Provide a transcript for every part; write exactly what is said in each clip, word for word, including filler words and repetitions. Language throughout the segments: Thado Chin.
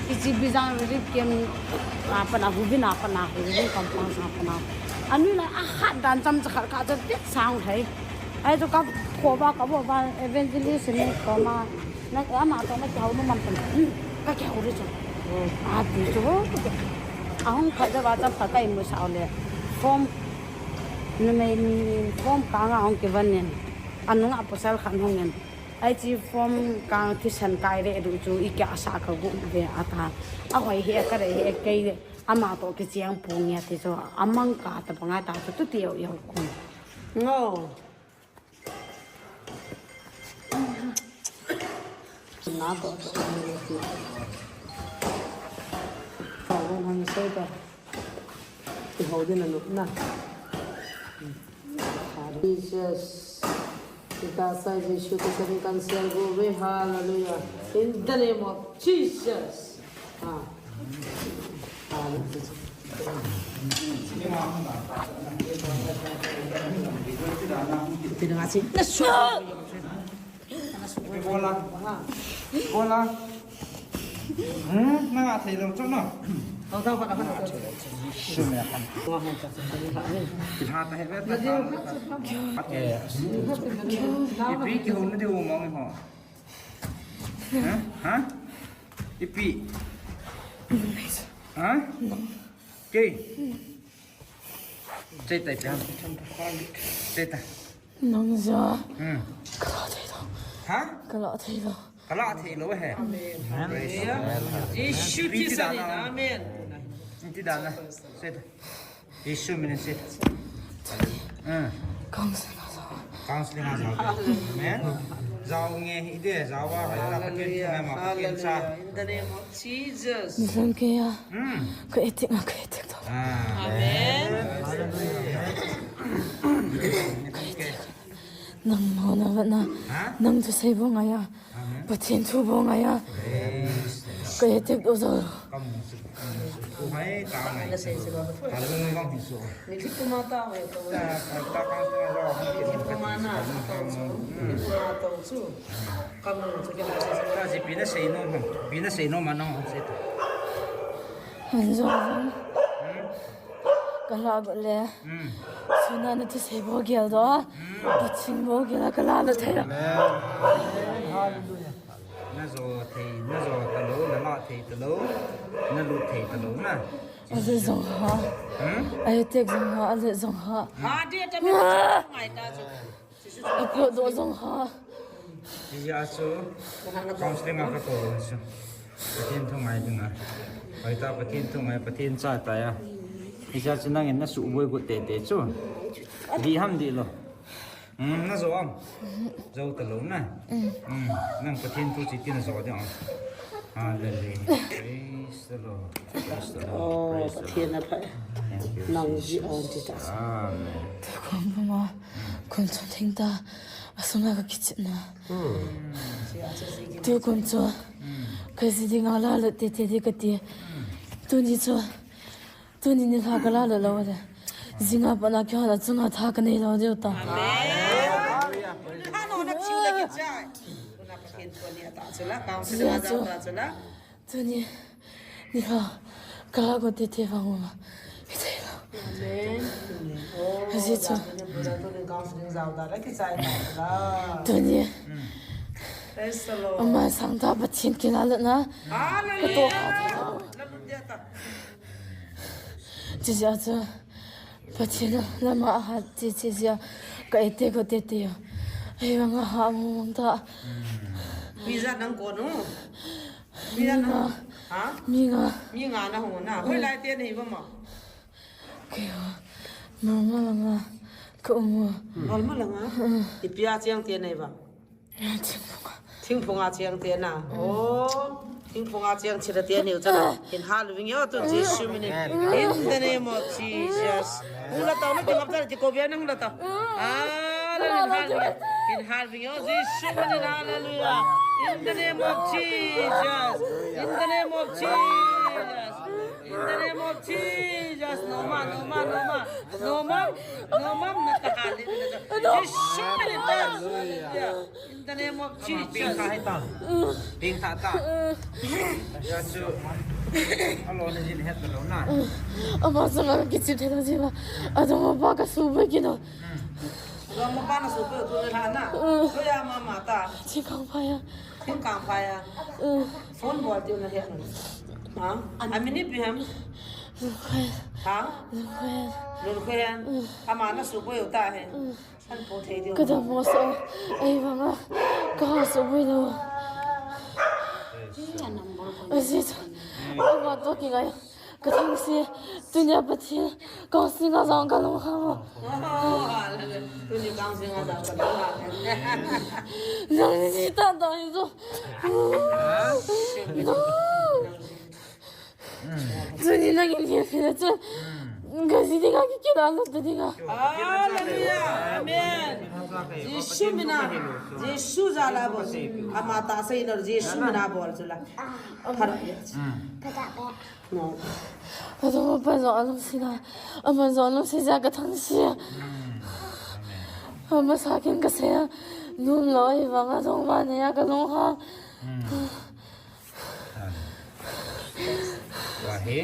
Hichi bizang rip kem a pana hubin a pana hubin kampang sa pana. Anui la a hat dan cham cha khat khat cha tek sang thei. Ai to ka pho ba ka bo ba evangelist ni ko ma na ama to na kihou nu man pan. Ka kihou ri chu. A ti chu. A hung pha ja ba cha pha kai mu sa le. Form numei ni form ka nga hung kivan nen. Anunga pasal khat hung nen. Ai chi form kang thisan kai ve du chu i kya sa ka gu ve ata. A hoi he ka re he kei ama to ki chiang pu nge ti chu amang ka ta pa ngai ta chu tu ti yo yo ku. Ngo. Na to to ni ti. Ka gu hang so ta. Ti ho din na nu na. Jesus. Kita sa Jesu Christ ni kan sial go ve. Hallelujah. In the name of Jesus. Ah. Hallelujah. Ti na si. Bola. Bola. Hmm, na thei lo chok no. Thei lo chok. Shum ya kan. Ki ha ta he ve ta. Eh. Ipi kihou na diu mong ho. Ha? Ha? Ipi. Ha? Kei. Chei tai pian. Chei tai. Nang ja. Hmm. Ka la thei lo. Ha? Ka la thei lo. Ka la thei lo he. Amen. Praise the Lord. Jesu Christ in. Amen. Ti dan na. Chei tai. Jesu min in chei tai. Hmm. Counseling a jao. Counseling a jao. Amen. Jao nge hi de, jao a, ha, la, Pathen, hallelujah, thungai ma, Pathen cha. Hallelujah. In the name of Jesus. Ni san ke ya. Hmm. Ka etik na, ka etik to. Ah. Amen. Hallelujah. Nang mo na ba na. Ha? Nang thusei bou ngai a. Amen. Pathen thu bou ngai a. Praise the Lord. Ka etik do zo. Ka mu su. Ka mu su. Hai, ka ngai. Ka lung bang hi su. Ni thik kuma ta ho to. Ta, ta, ta, ka mu su. Ni thik kuma na. Ka mu su. Ni thik kuma to su. Ka mu su. Ka mu su. Ta si pi na sei nom. Pi na sei nom ma nong sei ta. Han zo. Hmm? Ka la got le. Hmm. Suna na thusei bou gel do. Hmm. Pathen bou gel a ka la got thei lo. Amen. Hallelujah. Na jo thei, na jo ta lo, na la thei ta lo, na lut thei ta lo na. A le jong ha. Hmm? A etik jong ha, a le jong ha. Ha, dia ta me ngai ta jo. A phoh doh jong ha. Hijeh a chu counseling a ka tou chu. Pathen thungai dinga. Hoita Pathen thungai, Pathen cha ta ya. Hijeh a chu nangin na suboi got tete chu. Dih ham dih lou. Hmm, na jo am. Jo ta lou na. Hmm, nang Pathen thu chi tin na jo ding am. Hallelujah. Praise the Lord. Praise the Lord. Oh, Pathen a pha. Thank you, Jesus. Nang ji on ti ta. Amen. Tukum puma, kum chom theng ta, asunga ka kichep na. Hmm. Tukum chu, ka ji dinga la lut tete di ka ti. Tuni chu, tuni nilhah ka la lut lou le. Jinga pat na kihon a chunga tha ka nei lou diu ta. Amen. Hallelujah. Praise the Lord. Tuni, nilhah, ka la got tete vang uva. Hithei lou. Amen. Hijeh chun. Tuni. Praise the Lord. Ama sang ta Pathen kin a lut na. Hallelujah. Ka to kha thei lou. Hijeh chun. Pathen lama ahat che che jeh a ka etik got tete yo. Hei vang a ha mong ta. Mi ijat nang kon u? Mi ijat nang? Ha? Mi nga. Mi nga na hung na. Hoilai te nei ba ma? Kei ho. Normal langa ka um u. Normal langa? Ipi a cheng te nei ba? Thingphunga. Thingphunga cheng te na. Oh. Thingphunga cheng chira te neu chana. In hal ving yo tu Jesu min in. In the name of Jesus. Hung la tao na, kingap chana ti ko bia na hung la tao. Ah. Hallelujah. Hallelujah. In hallelujah. Jesu min in hallelujah. In the name of Jesus. In the name of Jesus. In the name of Jesus. No ma, no ma, no ma. No ma, no ma, na ta hallelujah. Jesu min in hallelujah. In the name of Jesus. Ping tha hai ta. Ping tha ta. Ya chu. Alo na jin het lo na. Ama sanga kichim thei lo ji ba. Adong pa ka su ba ki no. Lama pa na su pe tu na na. Lo ya mama ta. Chi kang pa ya. Chi kang pa ya. Phone bol ti na he. Ha? Amini pi ham. Ha? Lun khen. Ama na su pe ta he. San po thei di. Ka dam mo sa. Ai vanga. Ka ha su pe lo. Aji. Ama to ki ngai. Ka thangsi, tunia Pathen, counselling a jong ka lungkham o. Tuni counselling a jong ka lungkham. Nang ni ta ta ni so. Tuni nang ni ni so. Ka si dinga ki kila na ta dinga. Hallelujah. Amen. Jesu mina, Jesu jala bo. Ama ta sei na Jesu mina bol jula. Phar. Adong pa jong alungset a, ama jong alungset jeh a ka thangsi a. Ama sa kin ka sei a, nom lou ahi vang a dong ma nei a ka lung ha. Wa he,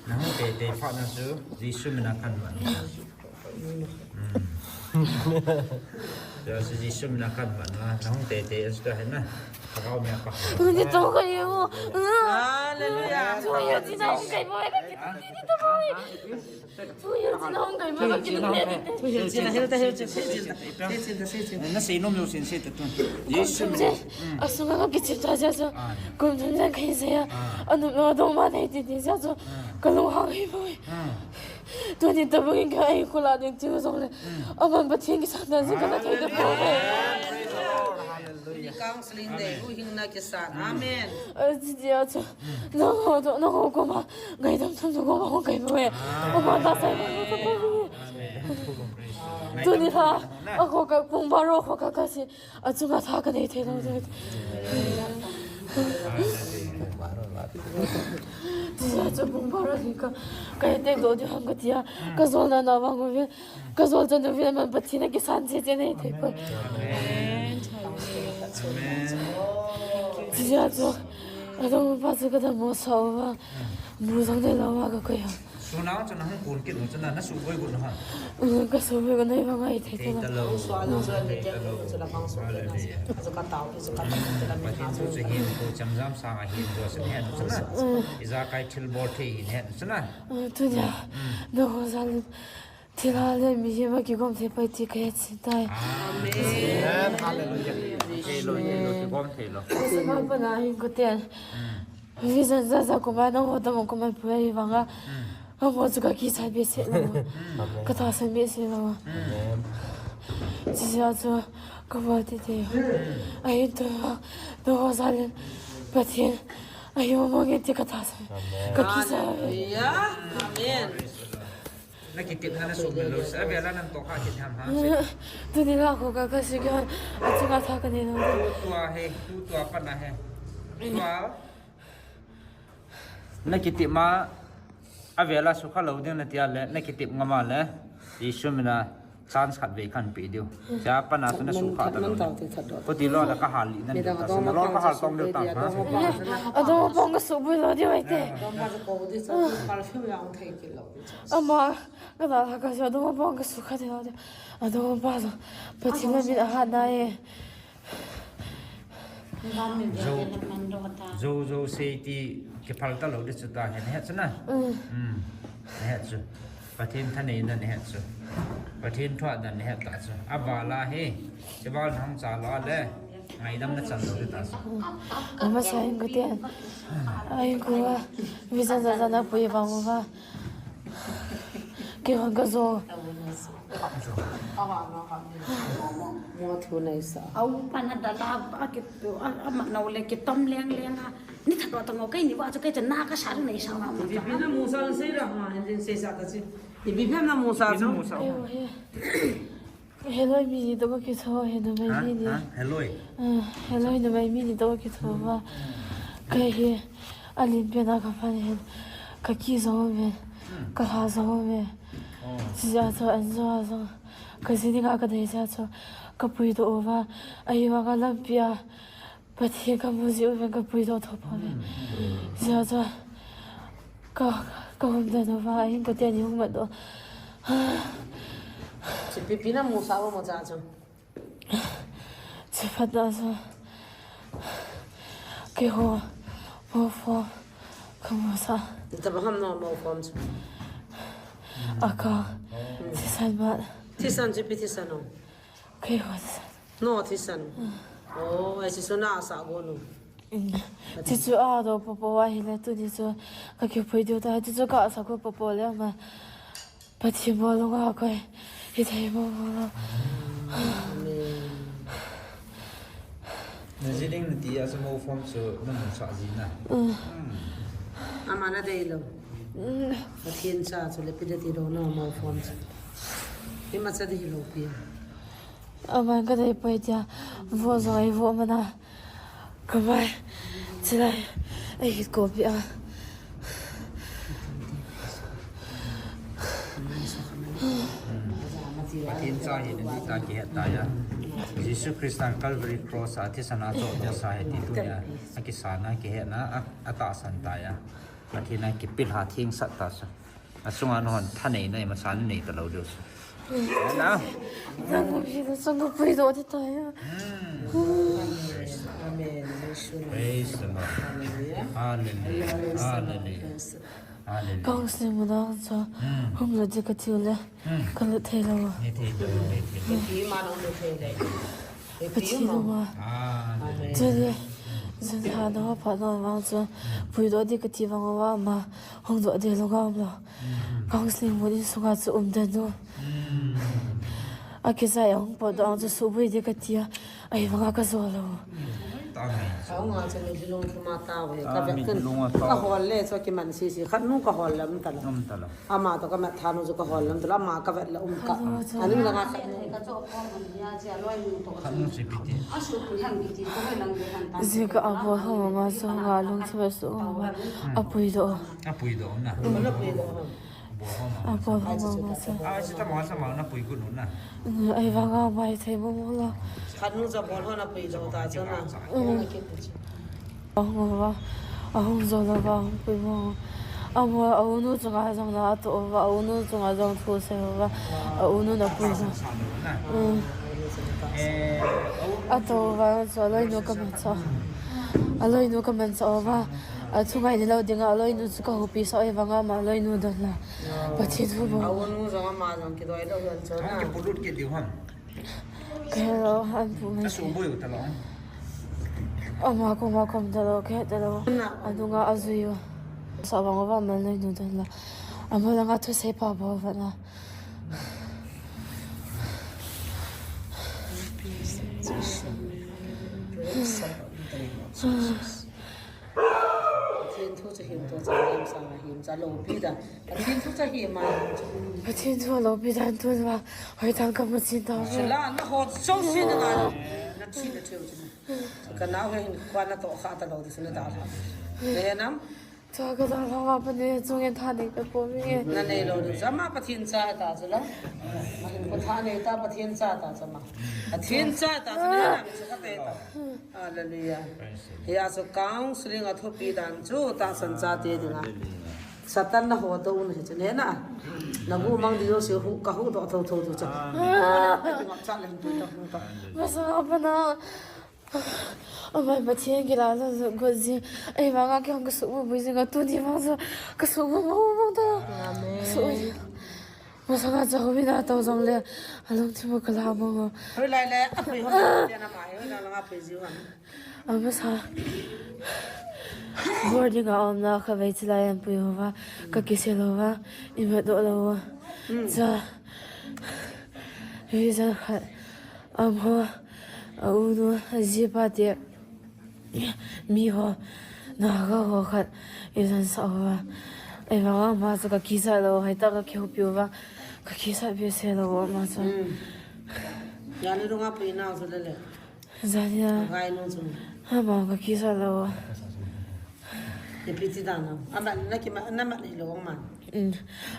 na hung tei tei phat na chu, Jesu mina kan man. Jesu mina kan man na, na hung tei tei asu ta he na. Ka kau mia pa. Ni to ka yo. Hallelujah. Tu yo ti na hung kai mo ka ti ni to mo. Tu yo ti na hung kai mo ka ti ni. Tu yo ti na hel ta hel ti. Na sei nom lo sin sei ta tu. Jesu mina. Asunga ka kichim ta ja so. Kum thum ja kai sei ya. Anu lo dong ma nei ti ti ja so. Ka lung hang hi mo. Tuni tabang in ka ai kula ding tiu jong le. Aman Pathen kisan na jing ka na thei da poi. Tuni counseling dei, u hing na kisan. Amen. Aji dia chu. Na ho to, na ho ko ma. Ngai dam thum to ko ma ho kai poi. O ma ta sai ma ko poi. Tuni ha. A ko ka pung baro ko ka ka si. Achunga tha ka nei thei lou ding. Tia chu pung baro hi ka, ka he tek doh diu ham ka tia. Ka jol na na vang uve. Ka jol chan uve man Pathen a kisan che che nei thei poi. Tia chu, adong pa chu ka dam mo sa uva. Mu jong nei lou a ka koi ha. Sunao chu na hung kun kit u chu na, na suboi gun ha. Ka suboi gun nei vang ai thei thei ta lou. Pathen thu chu hin ko cham jam sang a hin ko chu na. Ijakai thil bol thei hin he chu na. Tunia. Na ho jal thil ha le mihem a kigom thei pai ti ka he chin tai. Amen. Hallelujah. Thei lou, thei lou, kigom thei lou. Sa ka pa na hin ko ten. Vision jaja kuma nangho tamo kuma pui ahi vanga. Amaho chu ka kisah behseh lou. Ka tahsan behseh lou. Chuche a chu ka va tete. Ahin tua nangho jal in Pathen ahi mong e ti ka tahsan. Ka kisah. Hallelujah. Amen. Na kitepna na sumil lou, sa vela nang toh kha kit ham ha. Tuni la kho ka ka si ka, achunga tha ka nei lou. Tu tua he, tu tua pa na he. Tua. Na kitep ma, avela sukha lou ding na tia le, na kitep ngam a le, Jesu mina chance khat vei kan pe diu. Cha pa na su na sukha ta lou. Ko ti lou la ka hal li na diu ta, su na lou ka hal tong diu ta, ha? Adong pong ka suboi lou diu ai te. Adong pa ko di sa perfume yang thei ki lou. Ama, ka da la ka jo adong pa ka sukha te lou diu. Adong pa jo. Pathen la min a hat na e. Zo, zo, zo sei ti kiphal ta lou di chu ta he, na het chu na. Mm. Mm. Na het chu. Pathen thaneina na het chu. Pathen thuahna na het ta chu. Aval a hi. Hival na hung cha lou le. Ngaidam na chan lou di ta chu. Ama sa hin ko te. Ai ko a. Vision jaja na pui vang uva. Kihon ka jo. Mo thu nei sa. Au pa na da la a ki, a, a ma nau le kitom leng leng a. Ni tha to to ngo kai ni va chu kai cha na ka sa nei sa ma. Bibi na mu sa sei ra ma hin sei sa ta si. Bibi na mu sa chu. Mu sa. Ayo, he. Heloi mi ni toh ka kitho, he numei mi ni. Ha? Heloi? Ah, heloi numei mi ni toh ka kitho va. Kei hi, a len pen a ka pan hin, ka kijo ve, ka lhajo ve. Chijeh a chu, an jo a jong, ka ji dinga ka dei jeh a chu, ka puidoh uva, ahivanga lampi a, Pathen ka mu jeh uvin ka puidoh thou pon e. Hijeh chun ka, ka hung den uva, ahin ka teni hung mat doh. Chu pipi na musah mo cha chu. Chu phat na chu. Keiho, mo form ka musah. Tabang ham no mo form chu. Aka, thisan mat. Thisan chu ipi thisan o. Keiho thisan. No thisan. Oh, ai si suna sa go no. Chuchu a do popo a hile tuni chu ka kipui diu ta, chuchu ka sa ko popo le ma. Pathen bol lunga koi. Hithei mo mo lo. Amen. Na ji ding na ti a chu mo form chu na musah ji na. Ama na dei lou. Pathen cha chu le ipi dei ti lou na mo form chu. Imacha dei lou pi. Aman ka dei poi tia, vo jong ei vo mana. Ka mai, chilai, ei hit ko pi a. Pathen cha hi na ni ta kihet ta ya. Jesu Christa Calvary Cross a thisan a chohdoh sa hi ti tunia, a kisan a kihet na, a, a tahsan ta ya. Pathen a kipilha thengsah ta sa. A sunga nahon thanei na imacha nei ta lou diu chu. Na. Nang ko pi na sang ko pui do ti ta ya. Amen. Praise the Lord. Hallelujah. Hallelujah. Hallelujah. Hallelujah. Counseling mu dang chu. Hung lo di ka tiu le. Ka lut thei lou. Ni thei lou, ni thei lou. Ipi ma nang lut thei le. Ipi ma. Amen. Chu di. Jun ha no pa no vang chu. Pui do di ka ti vang wa ma. Hung doh ding lou gam lou. Counseling mun in sunga chu um den u. A kizai a hung potdoh ang chu suboi ding ka ti a. Ahivanga ka jo lou. Ahung a chu mi lung thum a tao ve. Ka vet kin. Ka hol le chu kiman sisi. Khat nu ka hol le um ta lou. Ama toh ka mat tha nu chu ka hol le um ta lou. Ama ka vet le um ka. Aning langa khat nu. Jeh a ka abol ho ma chu nga lungthim a su ma. Apui doh. Apui doh na. Abol ho ma ma chu. Ahivanga mai thei mo mo lou. Khat nu cha bol ho na pui doh ta chu na. Ahung uva, ahung jo lou va, ahung pui mo. Amo, a unu chunga jong na atoh uva, a unu chunga jong thu sei uva, a unu na pui uva. Atoh uva, chu aloinu ka manchah. Aloinu ka manchah uva. Achungai ni lou dinga, aloinu chu ka houpi sah uva, ama aloinu don la. Pathen thu bou. A unu jong ama jong kidoi lou hon chu na. Ka he lou, an pu mai. Ka suboi u ta lou. Ama koma kom ta lou, ka he ta lou. Anunga ajui u. Sa bang uva man lei nu don la. Ama langa thusei pa bol uva na. Pathen thu chu him to cha, him sa, him cha loupi da. Pathen thu cha him a, him cha. Pathen thu loupi dan tun va, hoi tang ka mu chin ta. Sila na ho so si na na, na thi na theu chin. Ka nau he hin kwa na toh kha ta lou di sina da la. Ne nam? Cha ka da la va pa ne chung en tha ne ka po mi. Na nei lou di sa ma Pathen cha ta chu la. Ma hin ko tha ne ta Pathen cha ta cha ma. Pathen cha ta chu ne na mi sa ka te ta. Hallelujah. Praise the Lord. Hia chu counseling a thupi dan chu tahsan chate dinga. Satan na ho to un hi chu ne na. Na gu mang di jo si hu ka hu to tho tho tu cha. Ka ngap cha leng tu ta hu ta. Masa apa na. Amai Pathen kila la go ji. Ai ma nga ke hong ka su bu bu ji nga tu ni ma so ka su bu bu bu ta. Amen. Ka su. Masanga cha hovin ato jong le, alungthim u ka la mo. Hoi lai le, apui hon le, tia na mai, hoi na langa pui jiu ham. Amasa. Boarding a umna kha vei chilai an pui hova, ka kisel hova, i mat doh lou. Cha. Visa khat. Amaho, a unu, a jipa te, miho, Naga ho khat, i jan sa uva. Ei vanga ama chu ka kisa lou, hei ta ka kihoupi uva, ka kisa behseh lou ama chu. Jani lunga pui na chu lele. Jani a. Gai no chu. Ha ma ka kisa lo. Ye piti da na. Ama na ki ma na ma ni lo ma. Mm.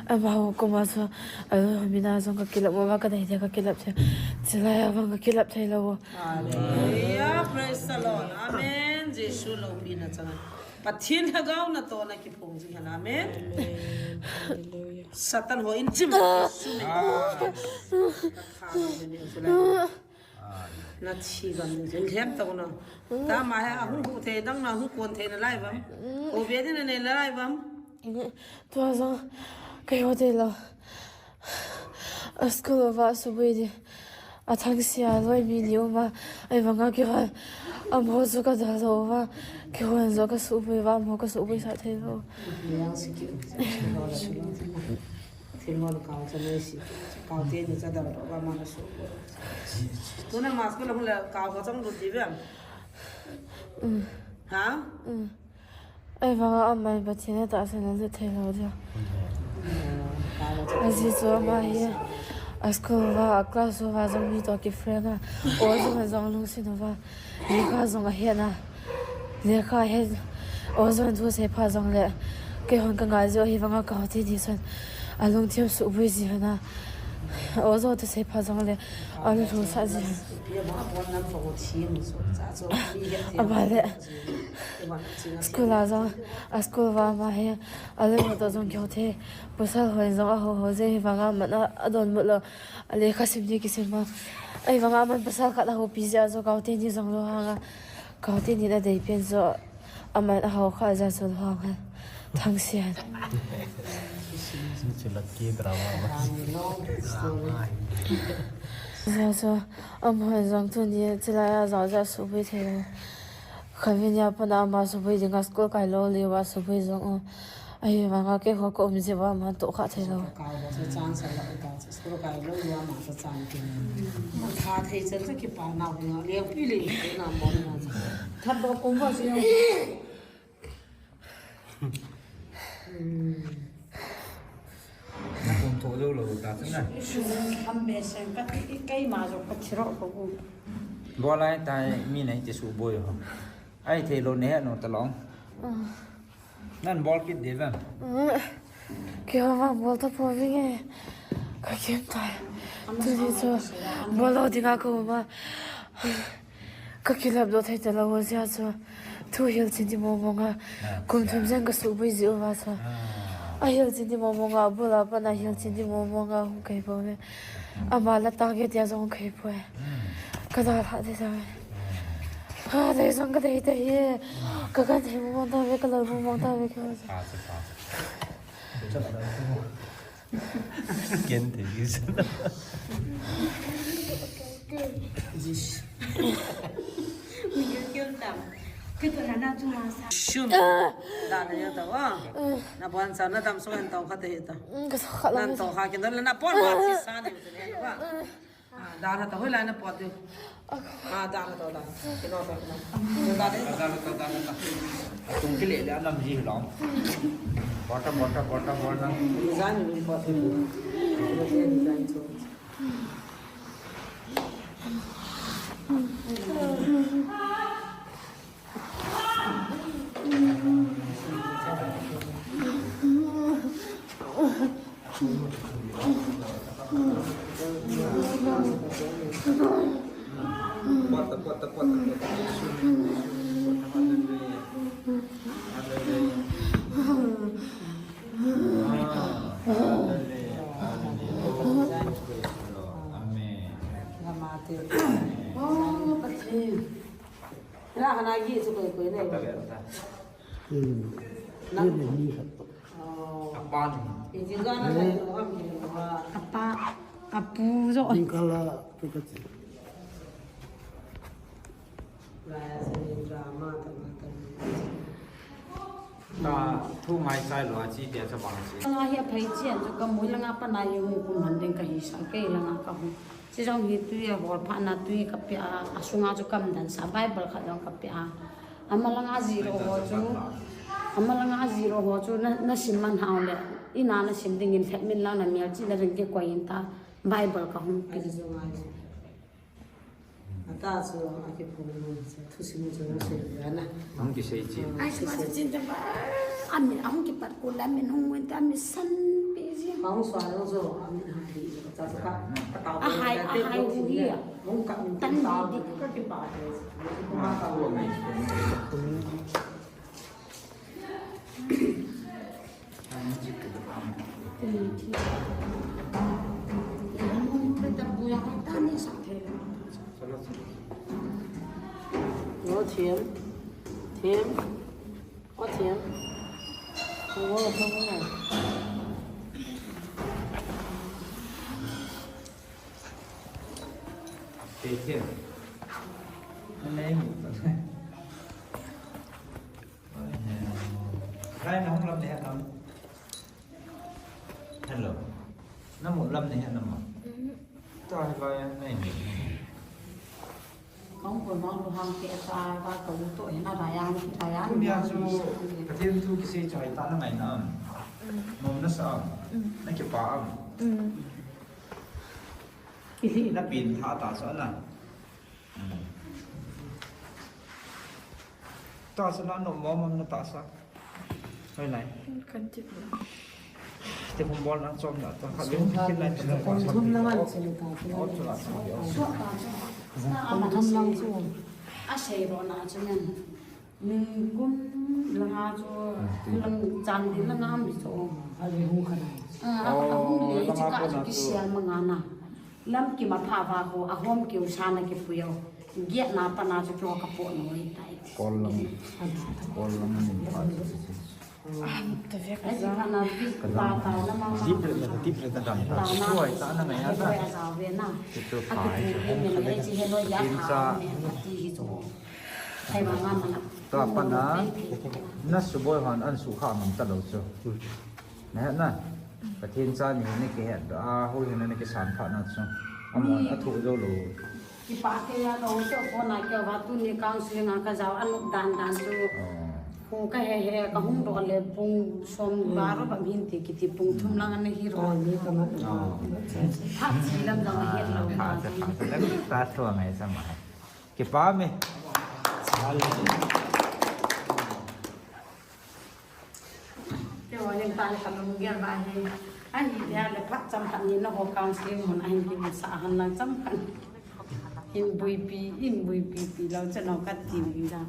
Ama ho ko ma so. Alo mi na so ka kilap mo ba ka dai de ka kilap the. Chilai a ba ka kilap thei lo. Hallelujah. Praise the Lord. Amen. Jesu lo pi na chang. Pathen Lhagao natohna kiphong jing hen. Amen. Satan ho in chim Jesu min. Na thi gam ni jin lhem tau na. Ta ma he a hung hu thei dang na hung kon thei na lai bam. O be ni na nei lai bam. Tua jong kei ho thei lo. A school uva subui di. A thangsia loi mi ni uma. Ahivanga kihol. Amaho chu ka dal lou uva. Kihol jong ka subui uva. Amaho ka subui sah thei lou. Thilmon kau cha nei si. Kau te ni cha dal lou uva ma na subui. Tuna ma school hung le kau ka chang lut di ve. Ha? Ahivanga aman Pathen a tahsan a lut thei lou dia. Ajeh chu ama hi a school uva, a class uva jong mi toh ki friend a. O jong a jong lungset uva. Lekha jong ahet a. Lekha ahet. O jong thusei pha jongle. Keihon ka ngai jeh u hivanga ka hoti di chun. A lungthim subui ji hon a. O jong thusei pha jongle. A lungthim sa ji hon. Ama le. School a jong, a school uva ama hi, a loi ho toh jong kihou thei. Pasal hon jong a hou hou jeh hivanga aman a, a donbut lou. A lekha sim ni kisim a. Ahivanga aman pasal khat a houpi jeh a jong ka u teni jong lou hang a. Ka u teni na dei pen jong aman a hou kha jeh a jong lou hang a. Thangsian. Ni chu lucky drama ma. Jeh chu, amaho jong tuni chilai a jong jeh a subui thei lou. Khatvei nia pat a ama subui ding a school kai lou le uva subui jong u. Ahivanga keiho ka um jeh uva ama toh kha thei lou. Ka ba chu chang sa la ka chu school kai lou uva ama sa chang ti. Ma tha thei chan sa kipa na hu na le pi le na mo na. Tha do kum ba si. Na kum tho lo lo ta chu na. Am be sen ka ti kei ma jo ka thiro ko u. Bo lai tai mi nei ti subui ho. Ai thei lou ne no ta long. Nan bol kit de vem. Keiho vang bol ta po vinge. Ka kem tai. Tuni chu bol lou dinga ka um a. Ka kilap lou thei ta lou jeh a chu. Thu hilchen di mong mong a. Kum thum jen ka subui jeh uva chu. A hilchen di mong mong a, bul a pat a hilchen di mong mong a hung kai po ve. Ama la target tia jong kai poi. Ka dalha thei ta ve. Ha, dei jong ka dei ta hi. Ka kan thei mong mong ta ve, ka lal mong mong ta ve, ka. Ken thei hi. Jish. Miguel kyo tam. Kito na na tu ma sa. Shum. Da na ya ta wa. Na bon sa na dam so en tong kha te ta. Ka sa kha la. Nan to kha ken don na bon ma chi sa ni te ne wa. Ah, da na ta hoi la na pot de. Ah, da na ta da. Kino ta na. Da de. Da na ta, da na ta. Tung ki le le anam ji lo. Bota, bota, bota, bota. Design ni pot de. Design so. Amen. Oh, Pathen. Ra hana gi chu koi koi nei. Hmm. Na. Ni ni ni. Oh. Apa ni. Iti ga na lai to ham ni wa. Apa, apu jo. Ni kala tu ka ti. Lai sa ni drama ta ma ta. Ta thu ngai chai lo a chi te cha bang chi. Nga hi a phai chian chu ka mui langa pa na hi hung kum han ding ka hi sa kei langa ka hung. Chi jong hi tui a hol pha na tui ka pe a, a sunga chu kam dan sa Bible khat jong ka pe a. Ama langa zero ho chu, ama langa zero ho chu na, na sim man hao le. Ina na sim ding in phet min la na mial chi na ring ke koi in ta Bible ka hung pe. Ai chu ngai. Ta chu akiphong nu chu thusim chu hung sei ve na. Hung kisei chi. Ai, sma sa chin ta ba. Amin, ahung kipat ko la, amin hung wen ta, amin san pi ji. Hung swa lo zo, amin ha di. Ta chu ka, ka ta. Ahai, ahai hu hi a. Hung ka min ta di. Ka kipa te. Hung ka ta. Ngo thiam. Thiam. Ngo thiam. Ngo, ngo, ngo. Te thiam. Anei mu. Lai na hung lam ne nam. Hello. Na mu lam ne nam ma. Ta lai na ni. Kong ko no lu hang ke ta ba ko to he na raya ni raya. Kum ya chu ka tin tu kisei chai ta na ngai na. Nom na sa. Na ke pa am. Ili na pin tha ta sa na. Tahsa na nom mong mong na tahsa. Hoi lai. Kan tip. Te hom bol na chom na ta. Khat lung kit lai ta. Kong thum na ngan chim ta. Ot chu la chu. Kong thum lang chu. A sei ro na chu ngan. Kum langa chu, kum lang chang din langa mi chu. A le hung khan. A, a, a hung le chi ka chu kisial manga na. Lam kima pha va ko, a hom kiu sa na kipui u. Giat na pa na chu kio ka po noi tai. Kol lam. Kol lam ni pa. Ai, ti pha na pi ta ta na ma ma. Dip le na, dip le na dam ta. Suai ta na ngai ta. Ai, a za ve na. Ti tu pa ai chu hom ka le. Ai, chi he lo ya ta. Ti hi chu. Thei vang a mang. Tua pat na, na suboi hon an sukha ngam talou chu. Na het na, Pathen cha ni na kihet a, houin a na kisan phat na chu. Amahon a thoh jou lou. Kipa kei a ka hung toh phone a kei a va tuni counseling a ka jao a nop dan dan chu. Oh. Khu ka he he ka hung doh le pung som baroh bang hin ti kiti pung thum lang ana hi ro. Oh, ni ka ma. Oh. Phat chi lam jong a het lou. Phat ta, phat ta, ta thua ngai sa ma. Kipa me. Kei vang in ta le ka lunggel ba hi. Ahi dia le phat chomkhat ni na ho counseling mun ahin kimu sa han lang chomkhat. Hin buipi, hin buipi pi lou chano ka ti ni da.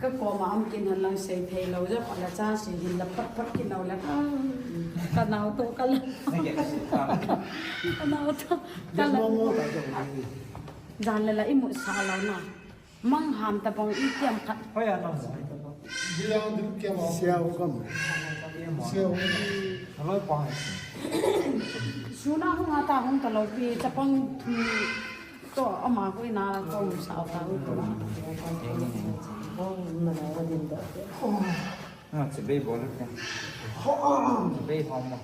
Ka koma um kin han lang sei thei lou ja pa la cha si hin la phat phat kin lou la. Ka nao to ka la. Ka nao to ka la. Jan le la i mu sa lou na. Mang ham ta bang i kiam khat. Hoi a nang. Siau kam. Siau. Aloi pa. Suna hung ata hung ta lou pi chapang thum to ama ko ina la ko sa ta u to. Nga che bei bol ke. Che bei hom ma.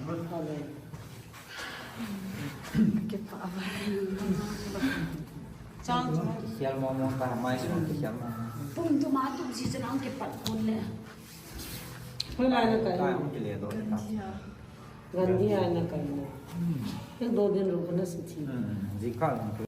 Kipa a. Chang chu. Kisial mo mo ta mai chu kisial mo. Pung tu ma tu si chang kipat kun le. Hoi lai na kai. Kai hung kile do ta. Gandhi ai na kai na. Ek do din ruk na si thi. Hmm, hmm. Ji ka lang tu.